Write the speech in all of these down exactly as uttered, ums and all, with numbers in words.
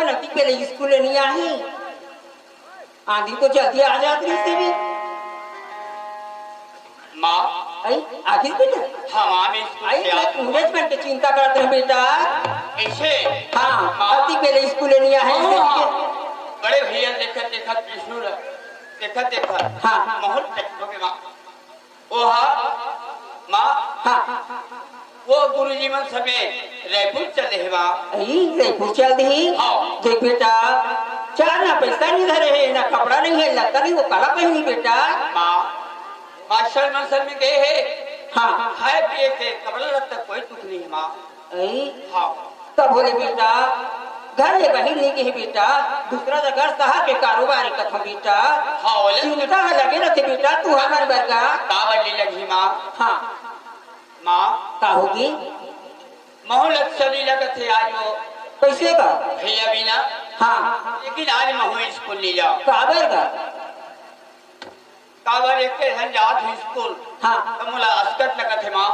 नती के लिए स्कूल नहीं आही। आंधी तो जल्दी आ जात रहिस हे। माँ। आई, आगे बेटा। हाँ, माँ, मैं स्कूल आई, से आ मैं तुमने मन के चिंता करत रहे बेटा। कैसे? हाँ, माँ। अति बेले स्कूल नहीं आए, हाँ, इसलिए। बड़े भैया देखत देखत विष्णु ल-, देखत देखत हाँ। माहौल चेंज हो गया, माँ। ओहा, माँ। हाँ। वो गुरुजी मन समे रायपुर चले हे, माँ। अई, रायपुर चल दही? हाँ। देख बेटा, चार ना पैसा नहीं धरे हे, ना कपड़ा नहीं हे, लत्ता नहीं, वो काला पहनी बेटा? माँ, मास्टर मन समे गए हे। हाँ। खाए पिए के कपड़ा लत्ता कोई दुख नहीं हे, माँ। अई? हाँ। तब बोले बेटा, घर ले बाहिर नहीं गए बेटा, दूसरा जगह शहर के कारोबार कथों बेटा। हाँ, बोले। चिंता ह लगे रथे बेटा, तू हमर बरगा। का बल्ली लगी, माँ? हाँ। माँ। का होगी? महू ल अच्छा नहीं लगत हे आज वो। कैसे का? भैया बिना। हाँ। लेकिन आज महू स्कूल नहीं जाओ। काबर का? काबर एक के हन जात हे स्कूल। हाँ। त मोला असकट लगत हे माँ,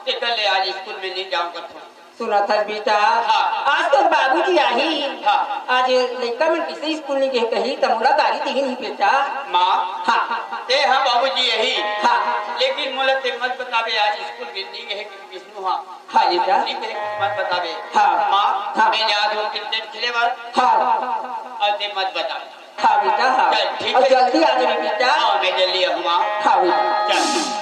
तेकर ले आज स्कूल में नहीं जाओ करथों। सुनत हस बेटा, हाँ। आज तोर बाबूजी आही। हाँ। आज लइका मन किसे स्कूल नहीं गए कही, त मोला गारी दिही नहीं बेटा। माँ, हाँ। ते हाँ बाबूजी यही। हाँ। लेकिन मोला ते मत बताबे आज स्कूल में नहीं गए कि विष्णु हाँ। हाँ बेटा। ठीक है, मत बताबे। हाँ। माँ, हाँ। मैं जा रहा हूँ क्रिकेट खेले बर। हाँ। और ते मत बता। हाँ बेटा, हाँ। चल, ठीक और है। जल्दी आ जाबे बेटा। हाँ, मैं जल्दी आऊँ, माँ। हाँ बेटा। चल।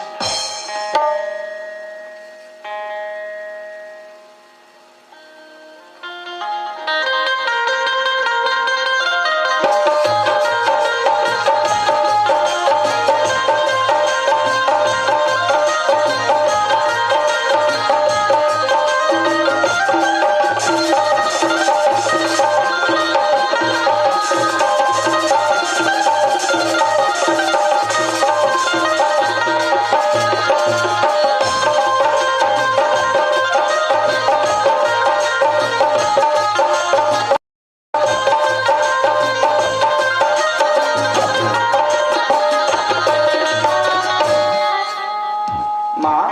माँ।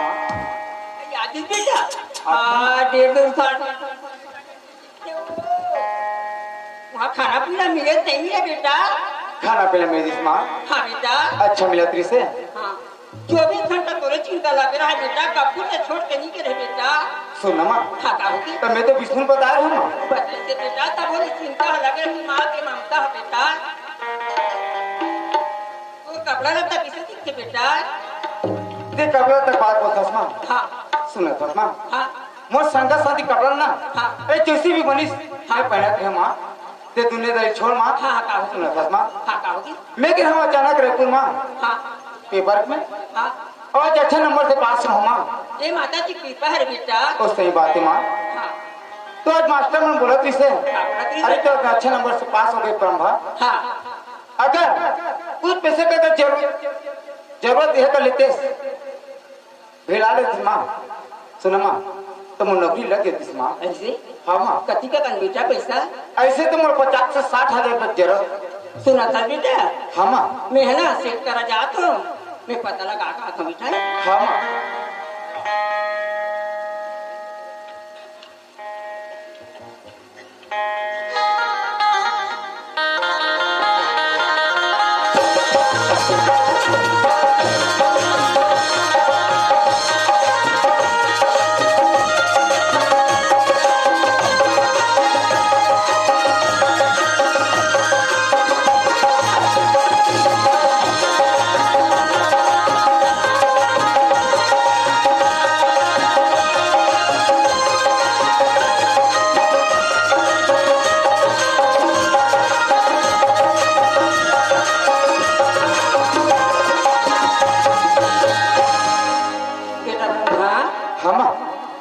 याद है बेटा? हाँ। आ, डेढ़ दो साल। वहाँ खाना पीना मिले नहीं है बेटा? खाना पीना मिले माँ? हाँ बेटा। अच्छा मिला तेरे से? हाँ। चौबीस घंटा तोरे चिंता लगे रहा बेटा, कब्बू से छोड़ के नहीं करे बेटा। सुन ना माँ। हाँ, का होगी? तब मैं तो विष्णु बता रहा हूँ माँ। बच्चे से बेटा, तब बोले चिंता लगे रही, माँ के ममता है बेटा। वो कपड़ा लत्ता किसे दिखे बेटा? देख, कपड़ा तक बात बोलता हूँ माँ। हाँ। सुन ना माँ। हाँ। मोर संगा साथी कपड़ा ना, हाँ। अरे जैसे भी बनिस, हाँ। मैं पहनत रहे माँ। ते दुनियादारी छोड़ माँ। हाँ, हाँ, का होगी? सुन ना माँ। हाँ, का होगी? मैं गिर हूँ अचानक रायपुर माँ। हाँ। पेपर में। हाँ। और आज अच्छा नंबर से पास हूँ माँ। ए माता जी कृपा है बेटा। ओ सही बात है माँ। हाँ। तो आज मास्टर ने बोला तो इसे, हाँ, बोला तो इसे। अरे तो अच्छा नंबर से पास हो गए परम भा। हाँ। अगर कुछ पैसे का अगर जरूरत, जरूरत है तो लेते। भेला लेतिस माँ, सुन माँ, त मोर नौकरी लग जतिस माँ। ऐसे? हाँ माँ। कति का कन बेटा पैसा? ऐसे तो मोर पचास से साठ हजार रुपया जरूरत। सुनत हस बेटा? हाँ माँ। मैं है ना सेठ करा जात हूँ, मैं पता लगा का आत हूँ बेटा। हाँ माँ। बेटा ब्रह्मा, हाँ माँ।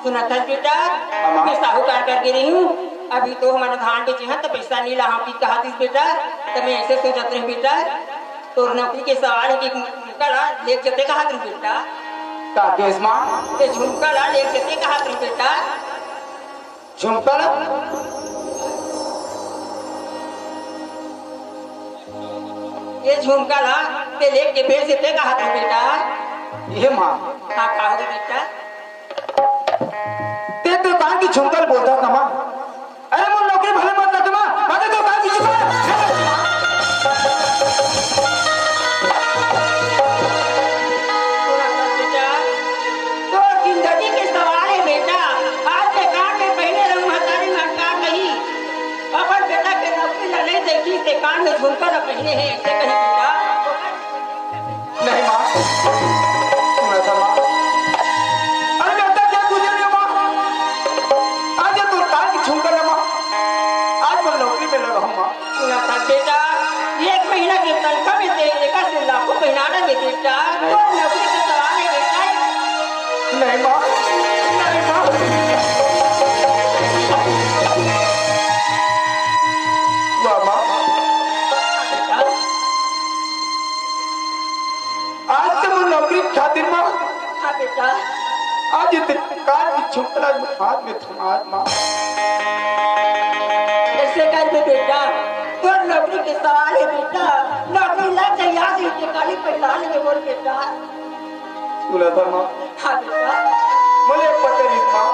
सुनत हस बेटा, हाँ माँ। मैं साहूकार कर गे रही हूँ। अभी तो हमर धान बेचे हन त पैसा नहीं लाहूँ कि कहा दिस बेटा, त मैं ऐसे सोचत रही बेटा, तोर नौकरी के सवाल है कि झुमका ला लेके जते कहा दिस बेटा। का केस माँ? ते झुमका ला लेके जते कहा दिस बेटा। झुमका ला? ये झुमका ला ते लेके भेज देते कहा था बेटा। ये माँ। हाँ, का हो बेटा? ते तो कान की झुमका ल बोलता था माँ। अरे मोर नौकरी भले मत लगे माँ, मगर कान में झुमका न पहिने हे, ऐसे कही बेटा। नहीं माँ, सुना था माँ। अरे बेटा, क्या पूछ रही हो माँ? आज ये तो कान की झुमका ना माँ, आज मैं नौकरी में लगा हूँ माँ। सुना था बेटा, एक महीना के तनखा में से एक से लाखों पहिनाना में बेटा, तो नौकरी के सवाल है बेटा। नहीं माँ, नहीं माँ। वाह माँ। आज तो मैं नौकरी खातिर माँ। हाँ बेटा। आज इतने कान की झुमका हाथ में थमा माँ। ऐसे कर दे बेटा, तोर नौकरी के सवाल है बेटा, नौकरी लग जाए, आज ही निकाली पैसा नहीं बोल बेटा। सुना था माँ। हाँ बेटा। बोले पता नहीं माँ,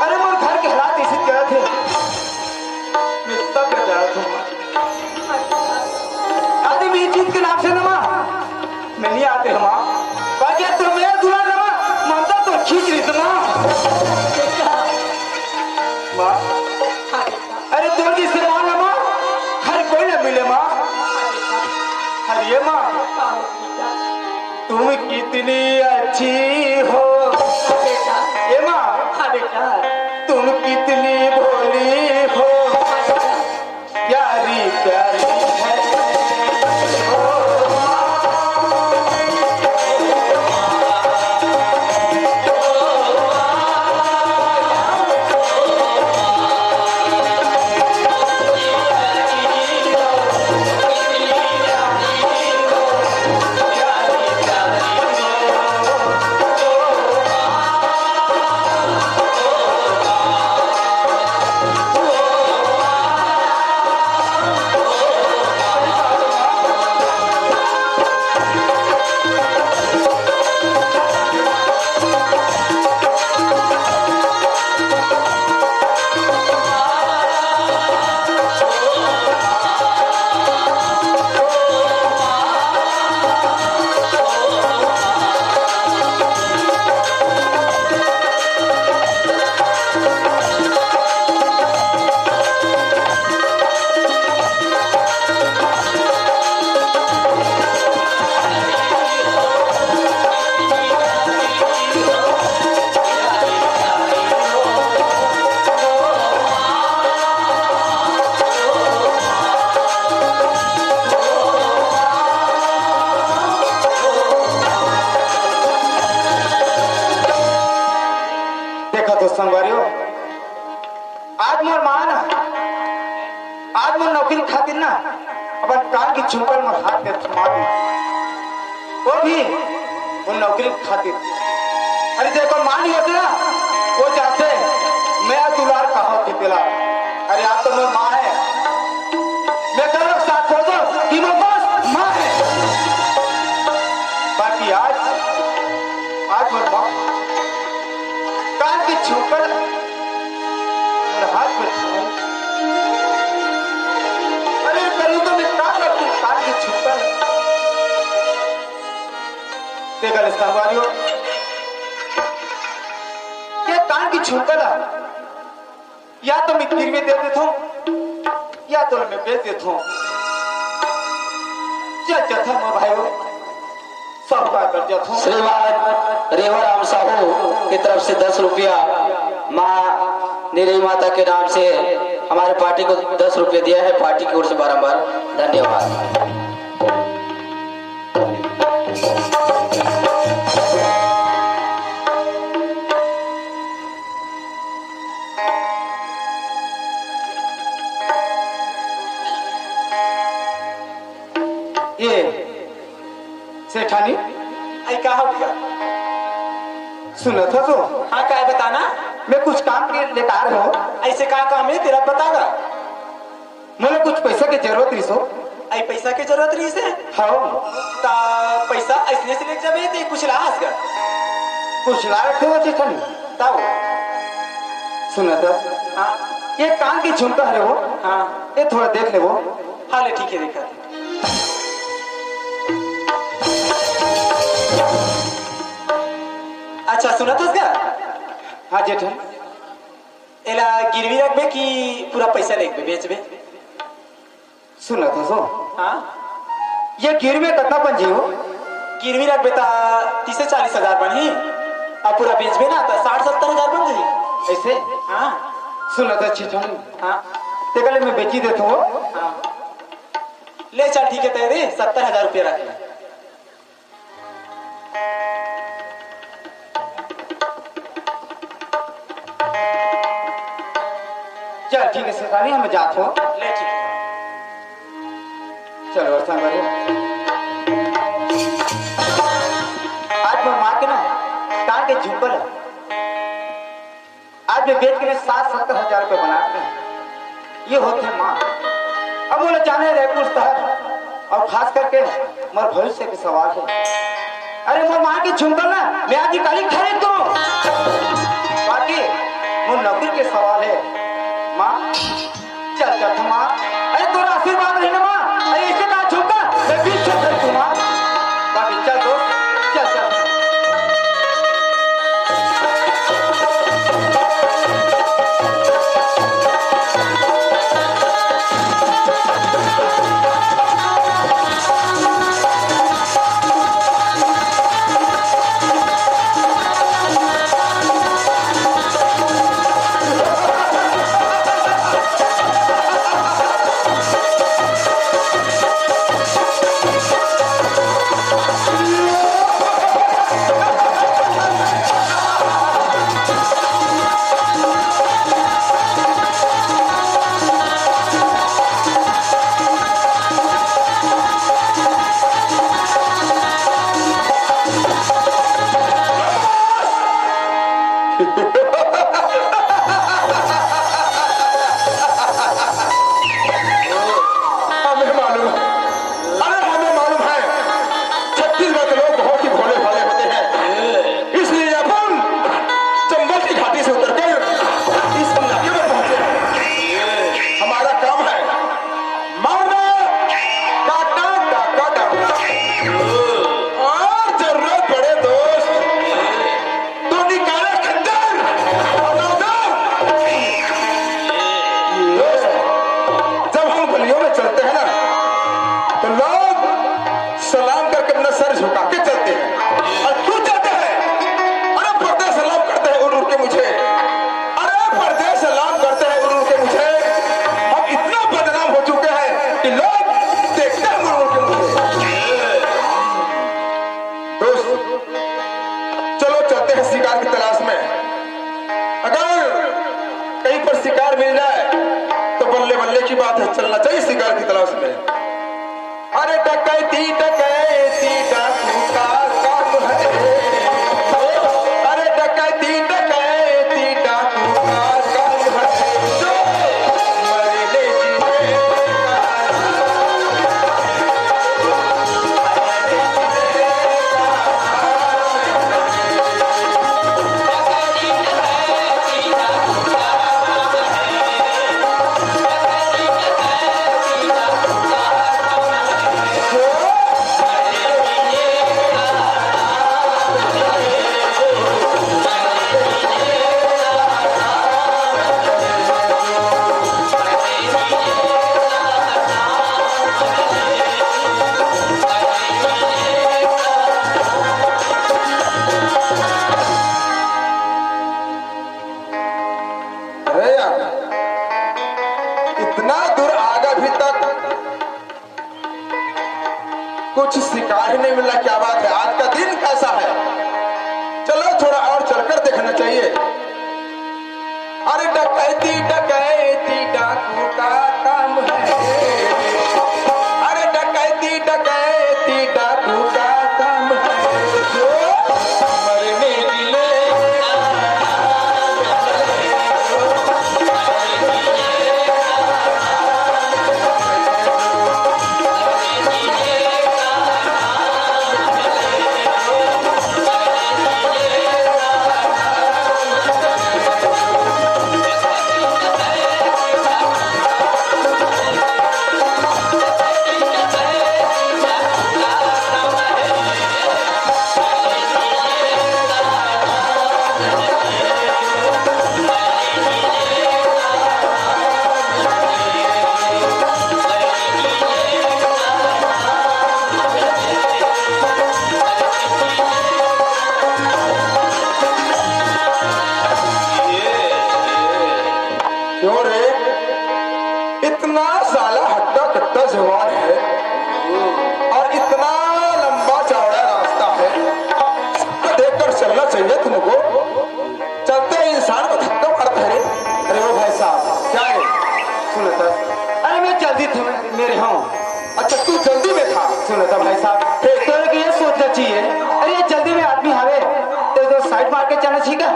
अरे मोर घर के हालात ऐसे क्या थे, मैं सब बता रहा था माँ। हाँ बेटा। आदमी इज्जत के नाम से ना माँ, मैं नहीं आते हमा। बाकी तो मैं दुला नमा, ममता तो खींच रही थमा। माँ, अरे तोर जी से माँ नमा, हर कोई ना मिले माँ। अरे ये माँ, तुम कितनी अच्छी हो। ये माँ, तुम कितनी भोली हो। प्यारी प्यारी है। देखा तो संगवारी हो, आज मोर माँ ना, आज मोर नौकरी खातिर ना, अपन कान की झुमका मोर हाथ में थमा दी। वो भी, वो नौकरी खातिर। अरे देखो, माँ नहीं होती ना, वो जाते, मैं दुलार कहाँ होती तेला। अरे आप तो मोर माँ है, मैं करो साथ हो दो कि मोर बस माँ है। बाकी आज, आज मोर माँ कान की झुमका मोर हाथ में था। अरे करूँ तो मैं का करूँ, कान की झुमका। देखा ले संगवारी हो, ये कान की झुमका ला, या तो मैं गिरवी दे देता हूँ, या तो मैं बेच देता हूँ। चल, चल, था मोर भाई हो। सबका कर जथो। श्रीमान रेवाराम साहू की तरफ से दस रुपया माँ निरई माता के नाम से हमारे पार्टी को दस रुपये दिया है, पार्टी की ओर से बारंबार धन्यवाद। ये सेठानी। आई का हो गया? सुनत हस तो? हाँ, का है बताना? मैं कुछ काम के लेकर आ रहा हूँ। ऐसे का काम है तेरा, बतागा? मोला कुछ पैसा के जरूरत रहिस हो। आई पैसा के जरूरत रहिस हे? हाँ। ता पैसा ऐसने से लेके जाबे ते कुछ ला हस गा? कुछ ला रखे हो सेठानी? ताओ। सुनत हस? हाँ। ये कान के झुमका हरे हो। हाँ। ये थोड़ा देख ले वो। हाँ ले, ठीक है, देखा। अच्छा, सुनत हस गा? हाँ जेठन। एला गिरवी रखबे कि पूरा पैसा लेके बेचबे? सुनत हस ओ? हाँ। ये गिरवी कतना बन जाही ओ? गिरवी रखबे त तीस चालीस हजार बनही, अउ पूरा बेचबे ना त साठ सत्तर हजार बन जाही। अइसे? हाँ। सुनत हस ओ छेठन? हाँ। तेकर ले मैं बेची देथों ओ। हाँ। ले चल, ठीक हे, तें दे, सत्तर हजार रुपया रख ले। चल ठीक हे शिकारी, मैं जाथों। ले ठीक हे। चल बरसा बरु। आज मोर माँ के ना कान के झुमका ल आज मैं बेच के मैं साठ सत्तर हजार रुपया बना के ये होथे माँ। अब मोला जाना हे रायपुर शहर, अउ खास करके मोर भविष्य के सवाल हे। अरे मोर माँ के झुमका ल ना मैं आज ही काली खरीद दूँ, बाकी मोर नौकरी के सवाल हे माँ। चल चल माँ, अरे तोर आशीर्वाद रही ना माँ, अरे अइसे का झुमका मैं बीच से खरीद दूँ माँ। बाकी चल दोस्त, चल चल। हमें मालूम है, अरे हमें मालूम है, छत्तीसगढ़ के लोग बहुत ही भोले भाले होते हैं, इसलिए अपन चंबल की घाटी से उतरकर इस इलाके में पहुंचे हैं। हमारा काम है मारना, काटना, डाका डालना। और जरूरत पड़े दोस्त, तो निकाले खंजर और दौड़। दोस्त, जब हम गलियों में चलते हैं ना, तो लोग सलाम करके अपना सर झुका के चलते हैं। और क्यों चलते हैं? अरे पर्दे सलाम करते हैं उड़ उड़ के मुझे। अरे पर्दे सलाम करते हैं उड़ उड़ के मुझे। हम इतना बदनाम हो चुके हैं कि लोग देखते हैं उड़ उड़ के मुझे। दोस्त, चलो चलते हैं शिकार की तलाश में। अगर कहीं पर शिकार मिल जाए तो बल्ले बल्ले की बात है, चलना चाहिए शिकार की तलाश में। अरे डकैती डकैती डाकू का काम है। अरे डकैती डकैती डाकू का काम है। जो मरने जीने का अरे यार, इतना दूर आ गए, अभी तक कुछ शिकार ही नहीं मिला। क्या बात है, आज का दिन कैसा है? चलो, थोड़ा और चलकर देखना चाहिए। अरे डकैती डकैती डाकू का काम है। अरे डकैती डकैती डाकू का काम है। जो मरने की ले जल्दी में था। सुनो तो भाई साहब, एक तो एक ये सोचना चाहिए, अरे ये जल्दी में आदमी हवे, तो, तो साइड मार के चलना चाहिए क्या?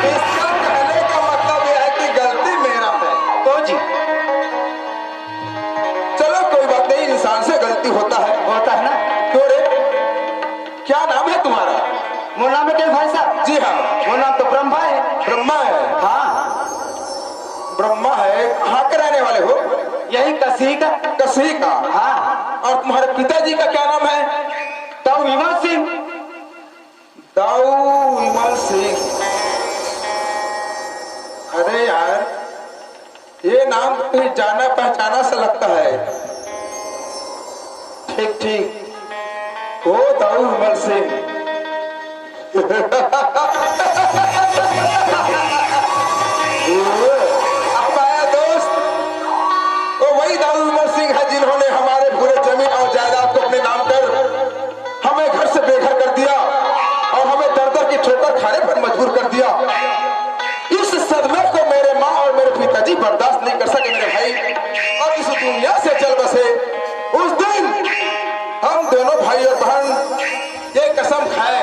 इसका कहने का मतलब यह है कि गलती मेरा है। तो जी। चलो कोई बात नहीं, इंसान से गलती होता है। होता है ना। क्यों रे, क्या नाम है तुम्हारा? वो नाम है क्या भाई साहब? जी हाँ। वो नाम तो ब्रह्मा है। ब्रह्मा है? हाँ। ब्रह्मा है, कहाँ के रहने वाले हो? यही कसी का। कसी का? हाँ। और तुम्हारे पिताजी का क्या नाम है? ताऊ विमल सिंह। ताऊ विमल सिंह। अरे यार, ये नाम तो कहीं जाना पहचाना सा लगता है। ठीक ठीक, वो दाऊ विमल सिंह। अब आया दोस्त, वो वही दाऊ विमल सिंह है जिन्होंने हमारे पूरे जमीन और जायदाद को अपने नाम कर हमें घर से बेघर कर दिया और हमें दर दर की ठोकर खाने पर मजबूर कर दिया। इस सदमे को मेरे माँ और मेरे पिताजी बर्दाश्त नहीं कर सके मेरे भाई, और इस दुनिया से चल बसे। उस दिन हम दोनों भाई और बहन ये कसम खाए,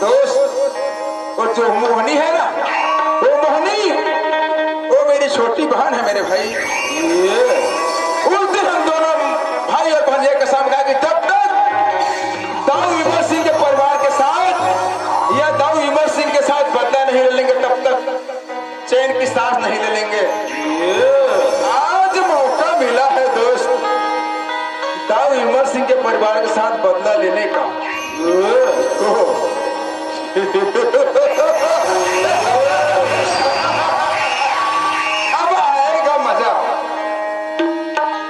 दोस्त, वो जो मोहनी है ना, वो मोहनी, वो मेरी छोटी बहन है मेरे भाई। ये, उस दिन हम दोनों भाई और बहन ये कसम खाए कि जब तक दाऊ विमल सिंह के परिवार के साथ या दाऊ विमल सिंह के साथ बदला नहीं ले लेंगे, तब तक चैन की सांस नहीं ले लेंगे। आज मौका मिला है दोस्त, दाऊ विमल सिंह के परिवार के साथ बदला लेने का। अब आएगा मजा।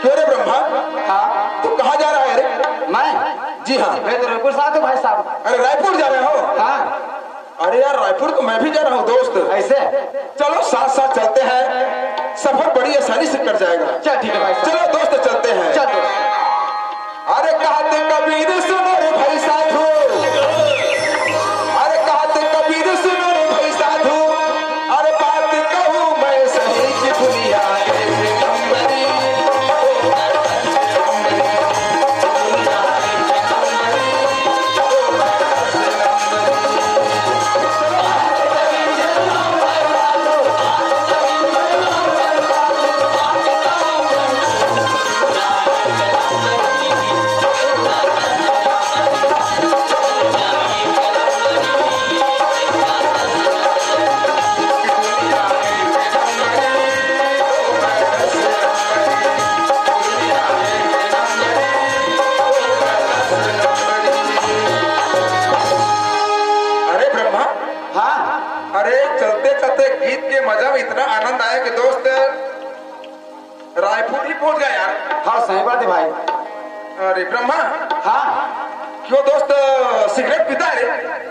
क्यों रे ब्रह्मा? हाँ। तू कहाँ जा रहा है रे? मैं? जी हाँ। मैं तो रघुपुर साथ हूँ भाई साहब। अरे रायपुर जा रहे हो? हाँ। अरे यार, रायपुर तो मैं भी जा रहा हूँ दोस्त। ऐसे? चलो साथ साथ चलते हैं, सफर बड़ी आसानी से कट जाएगा। चल ठीक है भाई साहब। चलो दोस्त चलते हैं। चल दोस्त। अरे कहते कबीर सुनो रे भाई साधु, अरे कहते कबीर सुनो रे भाई साधु, अरे बात कहूँ मैं सही कि दुनिया एक नंबरी। अरे ब्रह्मा, हाँ। अरे चलते चलते गीत के मजा में इतना आनंद आया कि दोस्त रायपुर ही पहुंच गया यार। हाँ, सही बात है भाई। अरे ब्रह्मा। हाँ। क्यों दोस्त, सिगरेट पीता है रे?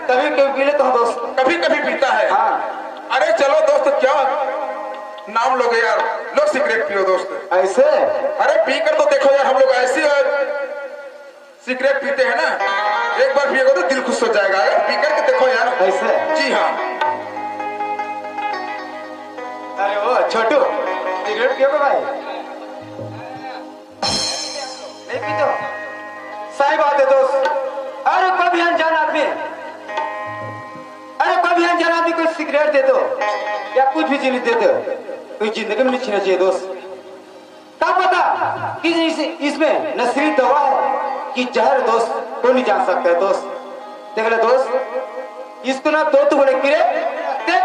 कभी कभी पी लेता हूँ दोस्त। कभी कभी पीता है? हाँ। अरे चलो दोस्त, क्या नाम लोगे यार, लो सिगरेट पियो दोस्त। ऐसे? अरे पी कर तो देखो यार, हम लोग ऐसे सिगरेट पीते हैं ना, एक बार पिएगा तो दिल खुश हो जाएगा। अगर पी करके देखो यार। ऐसे? जी हाँ। अरे वो छोटू, सिगरेट पियोगे भाई? नहीं पीते हो? सही बात है दोस्त। अरे कोई भी अनजान आदमी, अरे कोई भी अनजान आदमी कोई सिगरेट दे दो या कुछ भी चीज दे दो, कोई जिंदगी में नहीं छीना चाहिए दोस्त। क्या पता कि इस, इसमें नशीली दवा है कि जहर दोस्त, कोई नहीं जान सकता है दोस्त। देख ले दोस्त, इसको ना दो टुकड़े किरे, देख।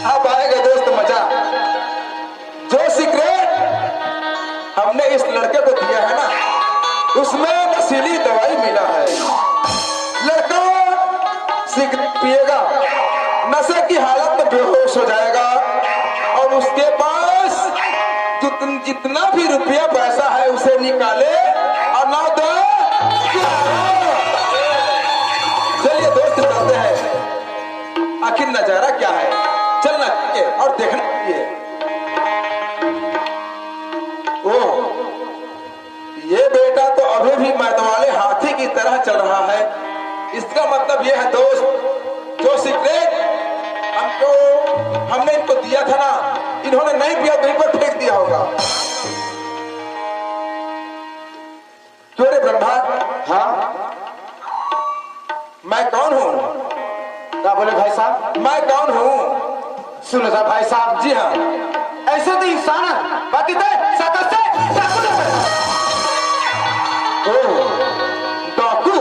अब आएगा दोस्त मजा। जो सिगरेट हमने इस लड़के को दिया है ना, उसमें नशीली दवाई मिला है। लड़का सिगरेट पिएगा, नशे की हालत में बेहोश हो जाएगा और उसके पास जितन-, जितना भी रुपया पैसा है उसे निकाले और ना दो। चलिए दोस्त चलते हैं, आखिर नजारा क्या है, चलना चाहिए और देखना चाहिए। ओह, ये बेटा तो मर्द वाले हाथी की तरह चल रहा है। इसका मतलब यह है दोस्त, जो सिगरेट हमको, हमने इनको दिया था ना, इन्होंने नहीं पिया, वहीं पर फेंक दिया होगा। क्यों रे ब्रह्मा? हाँ, मैं कौन हूँ? क्या बोले भाई साहब? मैं कौन हूँ? सुनो सा भाई साहब। जी हाँ। ऐसे तो इंसान है, पति थे, सदस्य, सकुल है। ओ, डाकू।